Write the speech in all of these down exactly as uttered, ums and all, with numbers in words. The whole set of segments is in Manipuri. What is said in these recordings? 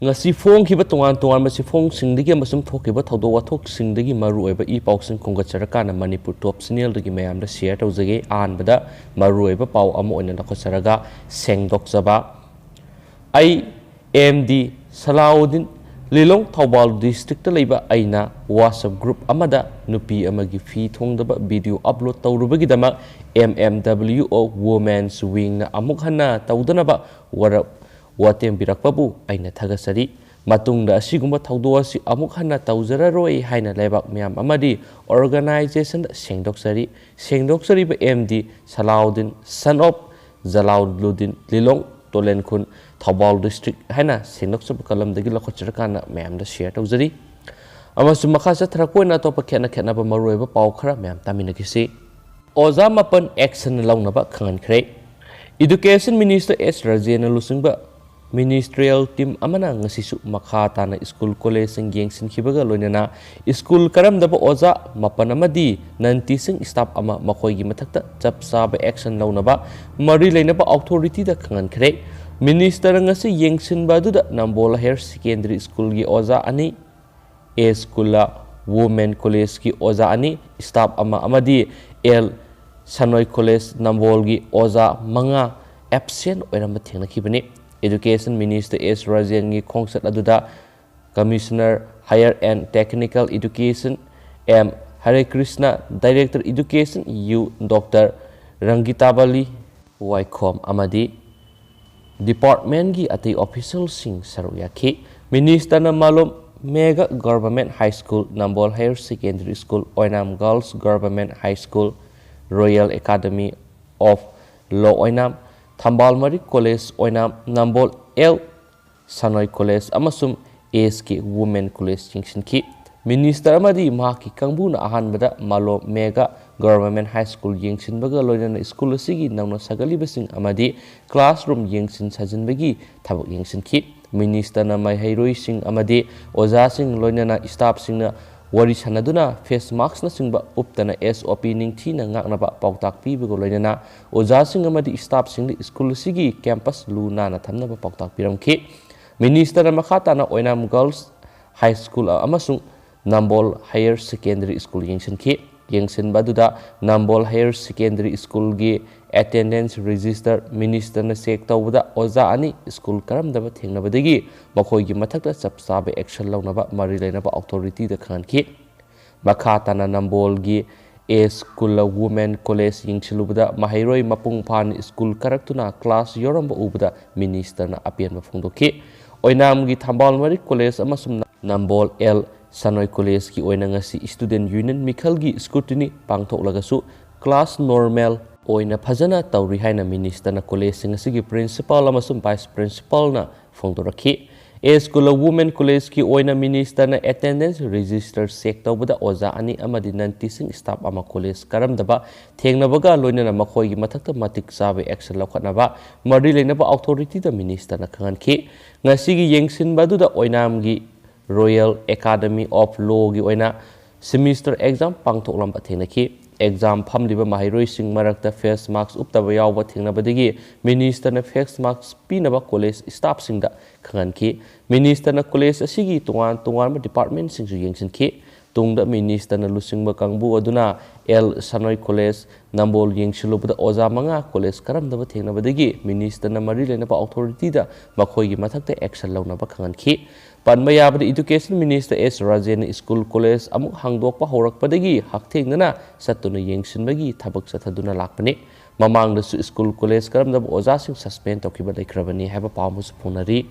ꯉꯁꯤ ꯐꯣꯡꯈꯤꯕ ꯇꯣꯉꯥꯟ ꯇꯣꯉꯥꯟꯕ ꯆꯦꯐꯣꯡꯁꯤꯡꯗꯒꯤ ꯑꯃꯁꯨꯡ ꯊꯣꯛꯈꯤꯕ ꯊꯧꯗꯣꯛ ꯋꯥꯊꯣꯛꯁꯤꯡꯗꯒꯤ ꯃꯔꯨꯑꯣꯏꯕ ꯏ ꯄꯥꯎꯁꯤꯡ ꯈꯣꯝꯒꯠꯆꯔꯀꯥꯟꯗ ꯃꯅꯤꯄꯨꯔ ꯇꯣꯞ ꯆꯦꯅꯦꯜꯗꯒꯤ ꯃꯌꯥꯝꯗ ꯁꯤꯌꯔ ꯇꯧꯖꯒꯦ꯫ ꯑꯍꯥꯟꯕꯗ ꯃꯔꯨꯑꯣꯏꯕ ꯄꯥꯎ ꯑꯃ ꯑꯣꯏꯅ ꯂꯧꯈꯠꯆꯔꯒ ꯁꯦꯡꯗꯣꯛꯆꯕ꯫ ꯑꯩ M D Salauddin, Lilong Thoubal district ꯂꯩꯕ ꯑꯩꯅ WhatsApp ꯒ꯭ꯔꯨꯞ ꯑꯃꯗ ꯅꯨꯄꯤ ꯑꯃꯒꯤ ꯐꯤ ꯊꯣꯡꯗꯕ ꯚꯤꯗꯤꯑꯣ ꯑꯞꯂꯣꯗ ꯇꯧꯔꯨꯕꯒꯤꯗꯃꯛ M M W O Women's Wingꯅ ꯑꯃꯨꯛ ꯍꯟꯅ ꯇꯧꯗꯅꯕ ꯋꯥꯔꯞ ꯋꯥꯇꯦꯝꯕꯤꯔꯛꯄꯕꯨ ꯑꯩꯅ ꯊꯥꯒꯠꯆꯔꯤ꯫ ꯃꯇꯨꯡꯗ ꯑꯁꯤꯒꯨꯝꯕ ꯊꯧꯗꯣꯛ ꯑꯁꯤ ꯑꯃꯨꯛ ꯍꯟꯅ ꯇꯧꯖꯔꯔꯣꯏ ꯍꯥꯏꯅ ꯂꯩꯕꯥꯛ ꯃꯤꯌꯥꯝ ꯑꯃꯗꯤ ꯑꯣꯔꯒꯅꯥꯏꯖꯦꯁꯟꯗ ꯁꯦꯡꯗꯣꯛꯆꯔꯤ꯫ ꯁꯦꯡꯗꯣꯛꯆꯔꯤꯕ M D Salauddin, son of Jalaluddin, Lilong Tolenkhun, Thoubal district ꯍꯥꯏꯅ ꯁꯦꯡꯗꯣꯛꯆꯕ ꯀꯂꯝꯗꯒꯤ ꯂꯧꯈꯠꯆꯔꯀꯥꯟꯗ ꯃꯌꯥꯝꯗ ꯁꯤꯌꯔ ꯇꯧꯖꯔꯤ꯫ ꯑꯃꯁꯨꯡ ꯃꯈꯥ ꯆꯠꯊꯔꯛꯄ ꯑꯣꯏꯅ ꯑꯇꯣꯞꯄ ꯈꯦꯠꯅ ꯈꯦꯠꯅꯕ ꯃꯔꯨꯑꯣꯏꯕ ꯄꯥꯎ ꯈꯔ ꯃꯌꯥꯝ ꯇꯥꯃꯤꯟꯅꯈꯤꯁꯤ꯫ ꯑꯣꯖꯥ ꯃꯥꯄꯟ ꯑꯦꯛꯁꯟ ꯂꯧꯅꯕ ꯈꯪꯍꯟꯈ꯭ꯔꯦ꯫ ꯏꯗꯨꯀꯦꯁꯟ ꯃꯤꯅꯤꯁꯇꯔ ꯑꯦꯁ ꯔꯥꯖꯦꯟꯅ ꯂꯨꯆꯤꯡꯕ ꯃꯤꯅꯤꯁꯇ꯭ꯔꯤꯌꯦꯜ ꯇꯤꯝ ꯑꯃꯅ ꯉꯁꯤꯁꯨ ꯃꯈꯥ ꯇꯥꯅ ꯁ꯭ꯀꯨꯜ ꯀꯣꯂꯦꯖꯁꯤꯡ ꯌꯦꯡꯁꯤꯟꯈꯤꯕꯒ ꯂꯣꯏꯅꯅ ꯁ꯭ꯀꯨꯜ ꯀꯔꯝꯗꯕ ꯑꯣꯖꯥ ꯃꯥꯄꯟ ꯑꯃꯗꯤ ꯅꯟ ꯇꯤꯆꯤꯡ ꯁ꯭ꯇꯥꯐ ꯑꯃ ꯃꯈꯣꯏꯒꯤ ꯃꯊꯛꯇ ꯆꯞ ꯆꯥꯕ ꯑꯦꯛꯁꯟ ꯂꯧꯅꯕ ꯃꯔꯤ ꯂꯩꯅꯕ ꯑꯣꯊꯣꯔꯤꯇꯤꯗ ꯈꯪꯍꯟꯈ꯭ꯔꯦ꯫ ꯃꯤꯅꯤꯁꯇꯔꯅ ꯉꯁꯤ ꯌꯦꯡꯁꯤꯟꯕ ꯑꯗꯨꯗ ꯅꯝꯕꯣꯜ ꯍꯥꯌꯔ ꯁꯦꯀꯦꯟꯗꯔꯤ ꯁ꯭ꯀꯨꯜꯒꯤ ꯑꯣꯖꯥ ꯑꯅꯤ, ꯑꯦꯁ ꯀꯨꯂꯥ ꯋꯨꯃꯦꯟ ꯀꯣꯂꯦꯖꯀꯤ ꯑꯣꯖꯥ ꯑꯅꯤ, ꯁ꯭ꯇꯥꯐ ꯑꯃ ꯑꯃꯗꯤ ꯑꯦꯜ ꯁꯅꯣꯏ ꯀꯣꯂꯦꯖ ꯅꯝꯕꯣꯜꯒꯤ ꯑꯣꯖꯥ ꯃꯉꯥ ꯑꯦꯕꯁꯦꯟ ꯑꯣꯏꯔꯝꯕ ꯊꯦꯡꯅꯈꯤꯕꯅꯤ꯫ ꯏꯗꯨꯀꯦꯁꯟ ꯃꯤꯅꯤꯁꯇꯔ ꯑꯦꯁ ꯔꯥꯖꯦꯟꯒꯤ ꯈꯣꯡꯆꯠ ꯑꯗꯨꯗ commissioner higher and technical education M Hare Krishna, director education U doctor Rangitabali Waikhom ꯑꯃꯗꯤ ꯗꯤꯄꯥꯔꯠꯃꯦꯟꯒꯤ ꯑꯇꯩ ꯑꯣꯐꯤꯁꯤꯌꯦꯜꯁꯤꯡ ꯁꯔꯨꯛ ꯌꯥꯈꯤ꯫ ꯃꯤꯅꯤꯁꯇꯔꯅ Malom mega government high school, Nambol higher secondary school ꯑꯣꯏꯅꯥꯝ, girls government high school, royal academy of law ꯑꯣꯏꯅꯥꯝ, ꯊꯝꯕꯥꯜ ꯃꯔꯤꯛ ꯀꯣꯂꯦꯖ ꯑꯣꯏꯅꯥꯝ, ꯅꯝꯕꯣꯜ ꯑꯦꯜ ꯁꯅꯣꯏ ꯀꯣꯂꯦꯖ ꯑꯃꯁꯨꯡ ꯑꯦꯁ ꯀꯦ ꯋꯨꯃꯦꯟ ꯀꯣꯂꯦꯖ ꯌꯦꯡꯁꯤꯟꯈꯤ꯫ ꯃꯤꯅꯤꯁꯇꯔ ꯑꯃꯗꯤ ꯃꯍꯥꯛꯀꯤ ꯀꯥꯡꯕꯨꯅ ꯑꯍꯥꯟꯕꯗ Malom mega government high school ꯌꯦꯡꯁꯤꯟꯕꯒ ꯂꯣꯏꯅꯅ ꯁ꯭ꯀꯨꯜ ꯑꯁꯤꯒꯤ ꯅꯧꯅ ꯁꯥꯒꯠꯂꯤꯕꯁꯤꯡ ꯑꯃꯗꯤ ꯀ꯭ꯂꯥꯁꯔꯨꯝ ꯌꯦꯡꯁꯤꯟ ꯁꯥꯖꯤꯟꯕꯒꯤ ꯊꯕꯛ ꯌꯦꯡꯁꯤꯟꯈꯤ꯫ ꯃꯤꯅꯤꯁꯇꯔꯅ ꯃꯍꯩꯔꯣꯏꯁꯤꯡ ꯑꯃꯗꯤ ꯑꯣꯖꯥꯁꯤꯡ ꯂꯣꯏꯅꯅ ꯁ꯭ꯇꯥꯐꯁꯤꯡꯅ ꯋꯥꯔꯤ ꯁꯥꯅꯗꯨꯅ ꯐꯦꯁ ꯃꯥꯛꯁꯅꯆꯤꯡꯕ ꯎꯞꯇꯅ ꯑꯦꯁ ꯑꯣ ꯄꯤ ꯅꯤꯡꯊꯤꯅ ꯉꯥꯛꯅꯕ ꯄꯥꯎꯇꯥꯛ ꯄꯤꯕꯒ ꯂꯣꯏꯅꯅ ꯑꯣꯖꯥꯁꯤꯡ ꯑꯃꯗꯤ ꯁ꯭ꯇꯥꯐꯁꯤꯡꯗ ꯁ꯭ꯀꯨꯜ ꯑꯁꯤꯒꯤ ꯀꯦꯝꯄꯁ ꯂꯨ ꯅꯥꯟꯅ ꯊꯝꯅꯕ ꯄꯥꯎꯇꯥꯛ ꯄꯤꯔꯝꯈꯤ꯫ ꯃꯤꯅꯤꯁꯇꯔꯅ ꯃꯈꯥ ꯇꯥꯅ ꯑꯣꯏꯅꯥꯝ ꯒꯔꯜꯁ ꯍꯥꯏ ꯁ꯭ꯀꯨꯜ ꯑꯃꯁꯨꯡ ꯅꯝꯕꯣꯜ ꯍꯥꯌꯔ ꯁꯦꯀꯦꯟꯗꯔꯤ ꯁ꯭ꯀꯨꯜ ꯌꯦꯡꯁꯤꯟꯈꯤ꯫ ꯌꯦꯡꯁꯤꯟꯕ ꯑꯗꯨꯗ ꯅꯝꯕꯣꯜ ꯍꯥꯌꯔ ꯁꯦꯀꯦꯟꯗꯔꯤ ꯁ꯭ꯀꯨꯜꯒꯤ ꯑꯦꯇꯦꯟꯗꯦꯟꯁ ꯔꯦꯖꯤꯁꯇꯔ ꯃꯤꯅꯤꯁꯇꯔꯅ ꯆꯦꯛ ꯇꯧꯕꯗ ꯑꯣꯖꯥ ꯑꯅꯤ ꯁ꯭ꯀꯨꯜ ꯀꯔꯝꯗꯕ ꯊꯦꯡꯅꯕꯗꯒꯤ ꯃꯈꯣꯏꯒꯤ ꯃꯊꯛꯇ ꯆꯞ ꯆꯥꯕ ꯑꯦꯛꯁꯟ ꯂꯧꯅꯕ ꯃꯔꯤ ꯂꯩꯅꯕ ꯑꯣꯊꯣꯔꯤꯇꯤꯗ ꯈꯪꯍꯟꯈꯤ꯫ ꯃꯈꯥ ꯇꯥꯅ ꯅꯝꯕꯣꯜꯒꯤ ꯑꯦ ꯁ꯭ꯀꯨꯜ ꯋꯨꯃꯦꯟ ꯀꯣꯂꯦꯖ ꯌꯦꯡꯁꯤꯜꯂꯨꯕꯗ ꯃꯍꯩꯔꯣꯏ ꯃꯄꯨꯡ ꯐꯥꯅ ꯁ꯭ꯀꯨꯜ ꯀꯥꯔꯛꯇꯨꯅ ꯀ꯭ꯂꯥꯁ ꯌꯥꯎꯔꯝꯕ ꯎꯕꯗ ꯃꯤꯅꯤꯁꯇꯔꯅ ꯑꯄꯦꯟꯕ ꯐꯣꯡꯗꯣꯛꯈꯤ꯫ ꯑꯣꯏꯅꯥꯝꯒꯤ ꯊꯝꯕꯥꯜ ꯃꯔꯤꯛ ꯀꯣꯂꯦꯖ ꯑꯃꯁꯨꯡ ꯅꯝꯕꯣꯜ ꯑꯦꯜ ꯁꯥꯅꯣꯏ ꯀꯣꯂꯦꯖꯀꯤ ꯑꯣꯏꯅ ꯉꯁꯤ ꯁ꯭ꯇꯨꯗꯦꯟꯠ ꯌꯨꯅꯤꯌꯟ ꯃꯤꯈꯜꯒꯤ ꯁ꯭ꯀ꯭ꯔꯨꯇꯤꯅꯤ ꯄꯥꯡꯊꯣꯛꯂꯒꯁꯨ ꯀ꯭ꯂꯥꯁ ꯅꯣꯔꯃꯦꯜ ꯑꯣꯏꯅ ꯐꯖꯅ ꯇꯧꯔꯤ ꯍꯥꯏꯅ ꯃꯤꯅꯤꯁꯇꯔꯅ ꯀꯣꯂꯦꯖꯁꯤꯡ ꯑꯁꯤꯒꯤ ꯄ꯭ꯔꯤꯟꯁꯤꯄꯥꯜ ꯑꯃꯁꯨꯡ ꯚꯥꯏꯁ ꯄ꯭ꯔꯤꯟꯁꯤꯄꯥꯜꯅ ꯐꯣꯡꯗꯣꯔꯛꯈꯤ꯫ ꯑꯦ ꯁ꯭ꯀꯨꯜ ꯋꯨꯃꯦꯟ ꯀꯣꯂꯦꯖꯀꯤ ꯑꯣꯏꯅ ꯃꯤꯅꯤꯁꯇꯔꯅ ꯑꯦꯇꯦꯟꯗꯦꯟꯁ ꯔꯦꯖꯤꯁꯇꯔ ꯆꯦꯛ ꯇꯧꯕꯗ ꯑꯣꯖꯥ ꯑꯅꯤ ꯑꯃꯗꯤ ꯅꯟ ꯇꯤꯆꯤꯡ ꯁ꯭ꯇꯥꯐ ꯑꯃ ꯀꯣꯂꯦꯖ ꯀꯥꯔꯝꯗꯕ ꯊꯦꯡꯅꯕꯒ ꯂꯣꯏꯅꯅ ꯃꯈꯣꯏꯒꯤ ꯃꯊꯛꯇ ꯃꯇꯤꯛ ꯆꯥꯕ ꯑꯦꯛꯁꯟ ꯂꯧꯈꯠꯅꯕ ꯃꯔꯤ ꯂꯩꯅꯕ ꯑꯣꯊꯣꯔꯤꯇꯤꯗ ꯃꯤꯅꯤꯁꯇꯔꯅ ꯈꯪꯍꯟꯈꯤ꯫ ꯉꯁꯤꯒꯤ ꯌꯦꯡꯁꯤꯟꯕ ꯑꯗꯨꯗ ꯑꯣꯏꯅꯥꯝꯒꯤ ꯔꯣꯌꯦꯜ ꯑꯦꯀꯥꯗꯃꯤ ꯑꯣꯐ ꯂꯣꯒꯤ ꯑꯣꯏꯅ ꯁꯤꯃꯤꯁꯇꯔ ꯑꯦꯛꯖꯥꯝ ꯄꯥꯡꯊꯣꯛꯂꯝꯕ ꯊꯦꯡꯅꯈꯤ꯫ ꯑꯦꯛꯖꯥꯝ ꯐꯝꯂꯤꯕ ꯃꯍꯩꯔꯣꯏꯁꯤꯡ ꯃꯔꯛꯇ ꯐꯦꯁ ꯃꯥꯛꯁ ꯎꯞꯇꯕ ꯌꯥꯎꯕ ꯊꯦꯡꯅꯕꯗꯒꯤ ꯃꯤꯅꯤꯁꯇꯔꯅ ꯐꯦꯁ ꯃꯥꯛꯁ ꯄꯤꯅꯕ ꯀꯣꯂꯦꯖ ꯁ꯭ꯇꯥꯐꯁꯤꯡꯗ ꯈꯪꯍꯟꯈꯤ꯫ ꯃꯤꯅꯤꯁꯇꯔꯅ ꯀꯣꯂꯦꯖ ꯑꯁꯤꯒꯤ ꯇꯣꯉꯥꯟ ꯇꯣꯉꯥꯟꯕ ꯗꯤꯄꯥꯔꯠꯃꯦꯟꯠꯁꯤꯡꯁꯨ ꯌꯦꯡꯁꯤꯟꯈꯤ꯫ ꯇꯨꯡꯗ ꯃꯤꯅꯤꯁꯇꯔꯅ ꯂꯨꯆꯤꯡꯕ ꯀꯥꯡꯕꯨ ꯑꯗꯨꯅ ꯑꯦꯜ ꯁꯥꯅꯣꯏ ꯀꯣꯂꯦꯖ ꯅꯝꯕꯣꯜ ꯌꯦꯡꯁꯤꯜꯂꯨꯕꯗ ꯑꯣꯖꯥ ꯃꯉꯥ ꯀꯣꯂꯦꯖ ꯀꯥꯔꯝꯗꯕ ꯊꯦꯡꯅꯕꯗꯒꯤ ꯃꯤꯅꯤꯁꯇꯔꯅ ꯃꯔꯤ ꯂꯩꯅꯕ ꯑꯣꯊꯣꯔꯤꯇꯤꯗ ꯃꯈꯣꯏꯒꯤ ꯃꯊꯛꯇ ꯑꯦꯛꯁꯟ ꯂꯧꯅꯕ ꯈꯪꯍꯟꯈꯤ꯫ ꯄꯟꯕ ꯌꯥꯕꯗ ꯏꯗꯨꯀꯦꯁꯟ ꯃꯤꯅꯤꯁꯇꯔ ꯑꯦꯁ ꯔꯥꯖꯦꯟꯅ ꯁ꯭ꯀꯨꯜ ꯀꯣꯂꯦꯖ ꯑꯃꯨꯛ ꯍꯥꯡꯗꯣꯛꯄ ꯍꯧꯔꯛꯄꯗꯒꯤ ꯍꯛꯊꯦꯡꯅꯅ ꯆꯠꯇꯨꯅ ꯌꯦꯡꯁꯤꯟꯕꯒꯤ ꯊꯕꯛ ꯆꯠꯊꯗꯨꯅ ꯂꯥꯛꯄꯅꯤ꯫ ꯃꯃꯥꯡꯗꯁꯨ ꯁ꯭ꯀꯨꯜ ꯀꯣꯂꯦꯖ ꯀꯥꯔꯝꯗꯕ ꯑꯣꯖꯥꯁꯤꯡ ꯁꯁꯄꯦꯟ ꯇꯧꯈꯤꯕ ꯂꯩꯈ꯭ꯔꯕꯅꯤ ꯍꯥꯏꯕ ꯄꯥꯎ ꯑꯃꯁꯨ ꯐꯣꯡꯅꯔꯤ꯫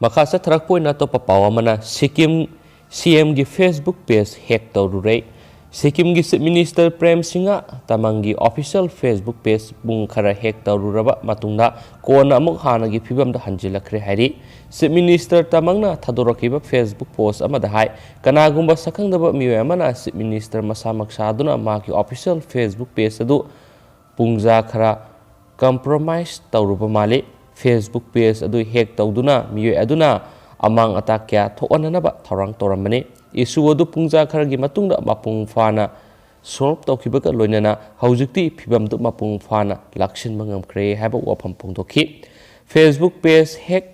ꯃꯈꯥ ꯆꯠꯊꯔꯛꯄ ꯑꯣꯏꯅ ꯑꯇꯣꯞꯄ ꯄꯥꯎ ꯑꯃꯅ ꯁꯤꯛꯀꯤꯝ ꯁꯤ ꯑꯦꯝꯒꯤ ꯐꯦꯁꯕꯨꯛ ꯄꯦꯖ ꯍꯦꯛ ꯇꯧꯔꯨꯔꯦ꯫ ꯁꯤꯛꯀꯤꯝꯒꯤ ꯆꯤꯐ ꯃꯤꯅꯤꯁꯇꯔ ꯄ꯭ꯔꯦꯝ ꯁꯤꯡꯍ ꯇꯃꯪꯒꯤ ꯑꯣꯐꯤꯁꯤꯌꯦꯜ ꯐꯦꯁꯕꯨꯛ ꯄꯦꯖ ꯄꯨꯡ ꯈꯔ ꯍꯦꯛ ꯇꯧꯔꯨꯔꯕ ꯃꯇꯨꯡꯗ ꯀꯣꯟꯅ ꯑꯃꯨꯛ ꯍꯥꯟꯅꯒꯤ ꯐꯤꯕꯝꯗ ꯍꯟꯖꯤꯜꯂꯛꯈ꯭ꯔꯦ ꯍꯥꯏꯔꯤ꯫ ꯆꯤꯐ ꯃꯤꯅꯤꯁꯇꯔ ꯇꯃꯪꯅ ꯊꯥꯗꯣꯔꯛꯈꯤꯕ ꯐꯦꯁꯕꯨꯛ ꯄꯣꯁ ꯑꯃꯗ ꯍꯥꯏ, ꯀꯅꯥꯒꯨꯝꯕ ꯁꯛꯈꯪꯗꯕ ꯃꯤꯑꯣꯏ ꯑꯃꯅ ꯆꯤꯐ ꯃꯤꯅꯤꯁꯇꯔ ꯃꯁꯥꯃꯛ ꯁꯥꯗꯨꯅ ꯃꯍꯥꯛꯀꯤ ꯑꯣꯐꯤꯁꯤꯌꯦꯜ ꯐꯦꯁꯕꯨꯛ ꯄꯦꯖ ꯑꯗꯨ ꯄꯨꯡꯖꯥ ꯈꯔ ꯀꯝꯄ꯭ꯔꯣꯃꯥꯏꯁ ꯇꯧꯔꯨꯕ ꯃꯥꯜꯂꯤ꯫ ꯐꯦꯁꯕꯨꯛ ꯄꯦꯖ ꯑꯗꯨ ꯍꯦꯛ ꯇꯧꯗꯨꯅ ꯃꯤꯑꯣꯏ ꯑꯗꯨꯅ ꯑꯃꯥꯡ ꯑꯇꯥ ꯀꯌꯥ ꯊꯣꯛꯍꯟꯅꯅꯕ ꯊꯧꯔꯥꯡ ꯇꯧꯔꯝꯕꯅꯤ꯫ ꯏꯁꯨ ꯑꯗꯨ ꯄꯨꯡꯖꯥ ꯈꯔꯒꯤ ꯃꯇꯨꯡꯗ ꯃꯄꯨꯡ ꯐꯥꯅ ꯁꯣꯜꯕ ꯇꯧꯈꯤꯕꯒ ꯂꯣꯏꯅꯅ ꯍꯧꯖꯤꯛꯇꯤ ꯐꯤꯕꯝꯗꯨ ꯃꯄꯨꯡ ꯐꯥꯅ ꯂꯥꯛꯁꯤꯟꯕ ꯉꯝꯈ꯭ꯔꯦ ꯍꯥꯏꯕ ꯋꯥꯐꯝ ꯐꯣꯡꯗꯣꯛꯈꯤ꯫ ꯐꯦꯁꯕꯨꯛ ꯄꯦꯖ ꯍꯦꯛ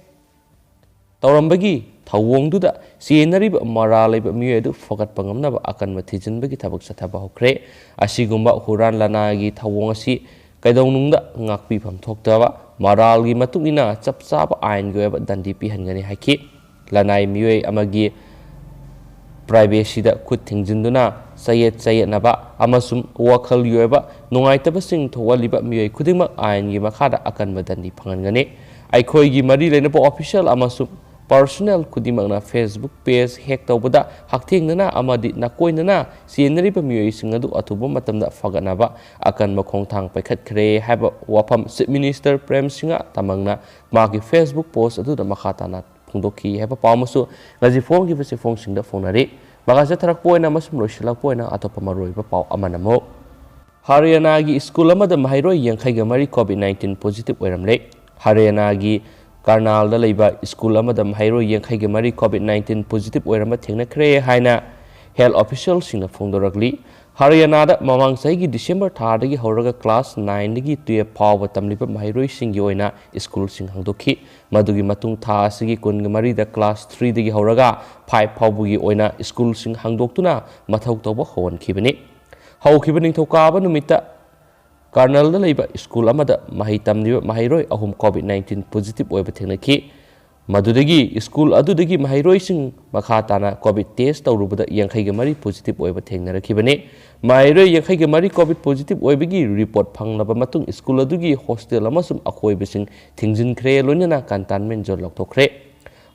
ꯇꯧꯔꯝꯕꯒꯤ ꯊꯧꯑꯣꯡꯗꯨꯗ ꯆꯦꯟꯅꯔꯤꯕ ꯃꯔꯥꯜ ꯂꯩꯕ ꯃꯤꯑꯣꯏ ꯑꯗꯨ ꯐꯒꯠꯄ ꯉꯝꯅꯕ ꯑꯀꯟꯕ ꯊꯤꯖꯤꯟꯕꯒꯤ ꯊꯕꯛ ꯆꯠꯊꯕ ꯍꯧꯈ꯭ꯔꯦ꯫ ꯑꯁꯤꯒꯨꯝꯕ ꯍꯨꯔꯥꯟ ꯂꯅꯥꯏꯒꯤ ꯊꯧꯑꯣꯡ ꯑꯁꯤ ꯀꯩꯗꯧꯅꯨꯡꯗ ꯉꯥꯛꯄꯤꯐꯝ ꯊꯣꯛꯇꯕ, ꯃꯔꯥꯜꯒꯤ ꯃꯇꯨꯡ ꯏꯟꯅ ꯆꯞ ꯆꯥꯕ ꯑꯥꯏꯟꯒꯤ ꯑꯣꯏꯕ ꯗꯟꯗꯤ ꯄꯤꯍꯟꯒꯅꯤ ꯍꯥꯏꯈꯤ꯫ ꯂꯅꯥꯏ ꯃꯤꯑꯣꯏ ꯑꯃꯒꯤ privacyꯗ ꯈꯨꯠ ꯊꯤꯡꯖꯤꯟꯗꯨꯅ ꯆꯌꯦꯠ ꯆꯌꯦꯠꯅꯕ ꯑꯃꯁꯨꯡ ꯋꯥꯈꯜꯒꯤ ꯑꯣꯏꯕ ꯅꯨꯡꯉꯥꯏꯇꯕꯁꯤꯡ ꯊꯣꯛꯍꯜꯂꯤꯕ ꯃꯤꯑꯣꯏ ꯈꯨꯗꯤꯡꯃꯛ ꯑꯥꯏꯟꯒꯤ ꯃꯈꯥꯗ ꯑꯀꯟꯕ ꯗꯟꯗꯤ ꯐꯪꯍꯟꯒꯅꯤ꯫ ꯑꯩꯈꯣꯏꯒꯤ ꯃꯔꯤ ꯂꯩꯅꯕ official ꯑꯃꯁꯨꯡ personal ꯈꯨꯗꯤꯡꯃꯛꯅ Facebook page hack ꯇꯧꯕꯗ ꯍꯛꯊꯦꯡꯅꯅ ꯑꯃꯗꯤ ꯅꯥꯀꯣꯏꯅꯅ ꯆꯦꯟꯅꯔꯤꯕ ꯃꯤꯑꯣꯏꯁꯤꯡ ꯑꯗꯨ ꯑꯊꯨꯕ ꯃꯇꯝꯗ ꯐꯒꯠꯅꯕ ꯑꯀꯟꯕ ꯈꯣꯡꯊꯥꯡ ꯄꯥꯏꯈꯠꯈ꯭ꯔꯦ ꯍꯥꯏꯕ ꯋꯥꯐꯝ Chief Minister ꯄ꯭ꯔꯦꯝ ꯁꯤꯡꯍ ꯇꯃꯪꯅ ꯃꯥꯒꯤ Facebook post ꯑꯗꯨꯗ ꯃꯈꯥ ꯇꯥꯅ ꯐꯣꯡꯗꯣꯛꯈꯤ ꯍꯥꯏꯕ ꯄꯥꯎ ꯑꯃꯁꯨ ꯉꯁꯤ ꯐꯣꯡꯈꯤꯕ ꯆꯦꯐꯣꯡꯁꯤꯡꯗ ꯐꯣꯡꯅꯔꯤ꯫ ꯃꯈꯥ ꯆꯠꯊꯔꯛꯄ ꯑꯣꯏꯅ ꯑꯃꯁꯨꯡ ꯂꯣꯏꯁꯤꯜꯂꯛꯄ ꯑꯣꯏꯅ ꯑꯇꯣꯞꯄ ꯃꯔꯨꯑꯣꯏꯕ ꯄꯥꯎ ꯑꯃꯅ ꯑꯃꯨꯛ ꯍꯔꯤꯌꯥꯅꯥꯒꯤ ꯁ꯭ꯀꯨꯜ ꯑꯃꯗ ꯃꯍꯩꯔꯣꯏ ꯌꯥꯡꯈꯩꯒ ꯃꯔꯤ COVID nineteen positive ꯑꯣꯏꯔꯝꯂꯦ꯫ ꯍꯔꯤꯌꯥꯅꯥꯒꯤ ꯀꯔꯅꯥꯜꯗ ꯂꯩꯕ ꯁ꯭ꯀꯨꯜ ꯑꯃꯗ ꯃꯍꯩꯔꯣꯏ ꯌꯥꯡꯈꯩꯒ ꯃꯔꯤ COVID nineteen positive ꯑꯣꯏꯔꯝꯕ ꯊꯦꯡꯅꯈ꯭ꯔꯦ ꯍꯥꯏꯅ health officialꯁꯤꯡꯅ ꯐꯣꯡꯗꯣꯔꯛꯂꯤ꯫ ꯍꯔꯤꯌꯥꯅꯥꯗ ꯃꯃꯥꯡ ꯆꯍꯤꯒꯤ December ꯊꯥꯗꯒꯤ ꯍꯧꯔꯒ class nineꯗꯒꯤ twelve ꯐꯥꯎꯕ ꯇꯝꯂꯤꯕ ꯃꯍꯩꯔꯣꯏꯁꯤꯡꯒꯤ ꯑꯣꯏꯅ ꯁ꯭ꯀꯨꯜꯁꯤꯡ ꯍꯥꯡꯗꯣꯛꯈꯤ꯫ ꯃꯗꯨꯒꯤ ꯃꯇꯨꯡ ꯊꯥ ꯑꯁꯤꯒꯤ ꯀꯨꯟꯒ ꯃꯔꯤꯗ class threeꯗꯒꯤ ꯍꯧꯔꯒ five ꯐꯥꯎꯕꯒꯤ ꯑꯣꯏꯅ ꯁ꯭ꯀꯨꯜꯁꯤꯡ ꯍꯥꯡꯗꯣꯛꯇꯨꯅ ꯃꯊꯧ ꯇꯧꯕ ꯍꯧꯍꯟꯈꯤꯕꯅꯤ꯫ ꯍꯧꯈꯤꯕ ꯅꯤꯡꯊꯧꯀꯥꯕ ꯅꯨꯃꯤꯠꯇ ꯀꯔꯅꯜꯗ ꯂꯩꯕ ꯁ꯭ꯀꯨꯜ ꯑꯃꯗ ꯃꯍꯩ ꯇꯝꯂꯤꯕ ꯃꯍꯩꯔꯣꯏ ꯑꯍꯨꯝ COVID nineteen positive ꯑꯣꯏꯕ ꯊꯦꯡꯅꯈꯤ꯫ ꯃꯗꯨꯗꯒꯤ ꯁ꯭ꯀꯨꯜ ꯑꯗꯨꯗꯒꯤ ꯃꯍꯩꯔꯣꯏꯁꯤꯡ ꯃꯈꯥ ꯇꯥꯅ COVID test ꯇꯧꯔꯨꯕꯗ ꯌꯥꯡꯈꯩꯒ ꯃꯔꯤ positive ꯑꯣꯏꯕ ꯊꯦꯡꯅꯔꯛꯈꯤꯕꯅꯤ꯫ ꯃꯍꯩꯔꯣꯏ ꯌꯥꯡꯈꯩꯒ ꯃꯔꯤ COVID positive ꯑꯣꯏꯕꯒꯤ report ꯐꯪꯂꯕ ꯃꯇꯨꯡ ꯁ꯭ꯀꯨꯜ ꯑꯗꯨꯒꯤ hostel ꯑꯃꯁꯨꯡ ꯑꯀꯣꯏꯕꯁꯤꯡ ꯊꯤꯡꯖꯤꯟꯈ꯭ꯔꯦ, ꯂꯣꯏꯅꯅ containment zone ꯂꯥꯎꯊꯣꯛꯈ꯭ꯔꯦ꯫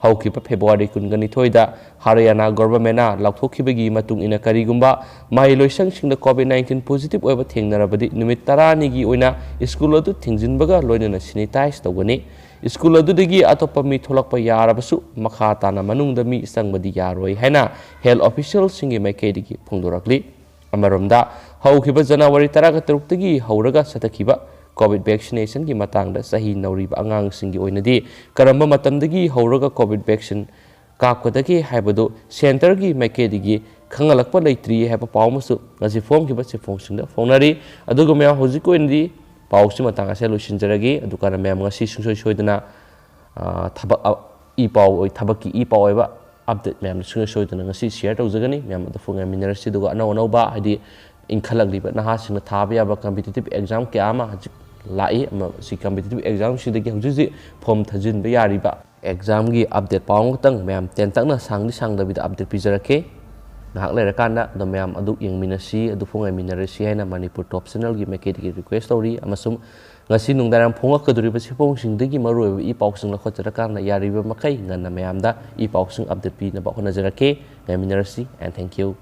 ꯍꯧꯈꯤꯕ February ꯀꯨꯟꯒ ꯅꯤꯊꯣꯏꯗ ꯍꯔꯤꯌꯥꯅꯥ governmentꯅ ꯂꯥꯎꯊꯣꯛꯈꯤꯕꯒꯤ ꯃꯇꯨꯡ ꯏꯟꯅ, ꯀꯔꯤꯒꯨꯝꯕ ꯃꯍꯩꯂꯣꯏꯁꯪꯁꯤꯡꯗ COVID nineteen positive ꯑꯣꯏꯕ ꯊꯦꯡꯅꯔꯕꯗꯤ ꯅꯨꯃꯤꯠ ꯇꯔꯥꯅꯤꯒꯤ ꯑꯣꯏꯅ ꯁ꯭ꯀꯨꯜ ꯑꯗꯨ ꯊꯤꯡꯖꯤꯟꯕꯒ ꯂꯣꯏꯅꯅ sanitize ꯇꯧꯒꯅꯤ꯫ ꯁ꯭ꯀꯨꯜ ꯑꯗꯨꯗꯒꯤ ꯑꯇꯣꯞꯄ ꯃꯤ ꯊꯣꯛꯂꯛꯄ ꯌꯥꯔꯕꯁꯨ ꯃꯈꯥ ꯇꯥꯅ ꯃꯅꯨꯡꯗ ꯃꯤ ꯆꯪꯕꯗꯤ ꯌꯥꯔꯣꯏ ꯍꯥꯏꯅ health officialꯁꯤꯡꯒꯤ ꯃꯥꯏꯀꯩꯗꯒꯤ ꯐꯣꯡꯗꯣꯔꯛꯂꯤ꯫ ꯑꯃꯔꯣꯝꯗ, ꯍꯧꯈꯤꯕ January ꯇꯔꯥꯒ ꯇꯔꯨꯛꯇꯒꯤ ꯍꯧꯔꯒ ꯆꯠꯊꯈꯤꯕ COVID vaccinationꯒꯤ ꯃꯇꯥꯡꯗ ꯆꯍꯤ ꯅꯧꯔꯤꯕ ꯑꯉꯥꯡꯁꯤꯡꯒꯤ ꯑꯣꯏꯅꯗꯤ ꯀꯔꯝꯕ ꯃꯇꯝꯗꯒꯤ ꯍꯧꯔꯒ COVID vaccine ꯀꯥꯞꯀꯗꯒꯦ ꯍꯥꯏꯕꯗꯨ centreꯒꯤ ꯃꯥꯏꯀꯩꯗꯒꯤ ꯈꯪꯍꯜꯂꯛꯄ ꯂꯩꯇ꯭ꯔꯤ ꯍꯥꯏꯕ ꯄꯥꯎ ꯑꯃꯁꯨ ꯉꯁꯤ ꯐꯣꯡꯈꯤꯕ ꯆꯦꯐꯣꯡꯁꯤꯡꯗ ꯐꯣꯡꯅꯔꯤ꯫ ꯑꯗꯨꯒ ꯃꯌꯥꯝ, ꯍꯧꯖꯤꯛꯀꯤ ꯑꯣꯏꯅꯗꯤ ꯄꯥꯎꯁꯤ ꯃꯇꯥꯡ ꯑꯁꯤꯗ ꯂꯣꯏꯁꯤꯟꯖꯔꯒꯦ꯫ ꯑꯗꯨꯒ ꯃꯌꯥꯝ, ꯉꯁꯤ ꯁꯨꯡꯁꯣꯏ ꯁꯣꯏꯗꯅ, ꯑ, ꯊꯕꯛ ꯑ-, ꯏ ꯄꯥꯎ ꯑꯣꯏ, ꯊꯕꯛꯀꯤ ꯏ ꯄꯥꯎ ꯑꯣꯏꯕ update ꯃꯌꯥꯝꯗꯨ ꯁꯨꯡꯁꯣꯏ ꯁꯣꯏꯗꯅ ꯉꯁꯤ share ꯇꯧꯖꯒꯅꯤ꯫ ꯃꯌꯥꯝ ꯑꯗꯨ ꯐꯨꯡ ꯉꯥꯏꯃꯤꯟꯅꯔꯁꯤ꯫ ꯑꯗꯨꯒ ꯑꯅꯧ ꯑꯅꯧꯕ, ꯍꯥꯏꯗꯤ ꯏꯟꯈꯠꯂꯛꯂꯤꯕ ꯅꯍꯥꯁꯤꯡꯅ ꯊꯥꯕ ꯌꯥꯕ competitive exam ꯀꯌꯥ ꯑꯃ ꯍꯧꯖꯤꯛ ꯂꯥꯛꯏ꯫ ꯑꯃ ꯁꯤ competitive examꯁꯤꯗꯒꯤ ꯍꯧꯖꯤꯛ ꯍꯧꯖꯤꯛ form ꯊꯥꯖꯤꯟꯕ ꯌꯥꯔꯤꯕ examꯒꯤ update ꯄꯥꯎ ꯑꯃꯈꯛꯇꯪ ꯃꯌꯥꯝ ꯇꯦꯟꯇꯛꯅ ꯁꯥꯡꯗꯤ ꯁꯥꯡꯗꯕꯤꯗ update ꯄꯤꯖꯔꯛꯀꯦ꯫ ꯉꯥꯏꯍꯥꯛ ꯂꯩꯔꯀꯥꯟꯗ ꯑꯗꯣ ꯃꯌꯥꯝ ꯑꯗꯨ ꯌꯦꯡꯃꯤꯟꯅꯁꯤ, ꯑꯗꯨ ꯐꯨꯡ ꯉꯥꯏꯃꯤꯟꯅꯔꯁꯤ ꯍꯥꯏꯅ ꯃꯅꯤꯄꯨꯔ Top Channelꯒꯤ ꯃꯥꯏꯀꯩꯗꯒꯤ request ꯇꯧꯔꯤ꯫ ꯑꯃꯁꯨꯡ ꯉꯁꯤ ꯅꯨꯡꯗꯥꯡ ꯐꯣꯡꯂꯛꯀꯗꯧꯔꯤꯕ ꯁꯤꯐꯣꯡꯁꯤꯡꯗꯒꯤ ꯃꯔꯨꯑꯣꯏꯕ ꯏ ꯄꯥꯎꯁꯤꯡ ꯂꯧꯈꯠꯆꯔꯀꯥꯟꯗ ꯌꯥꯔꯤꯕ ꯃꯈꯩ ꯉꯟꯅ ꯃꯌꯥꯝꯗ ꯏ ꯄꯥꯎꯁꯤꯡ update ꯄꯤꯅꯕ ꯍꯣꯠꯅꯖꯔꯛꯀꯦ꯫ ꯉꯥꯏꯃꯤꯟꯅꯔꯁꯤ and thank you꯫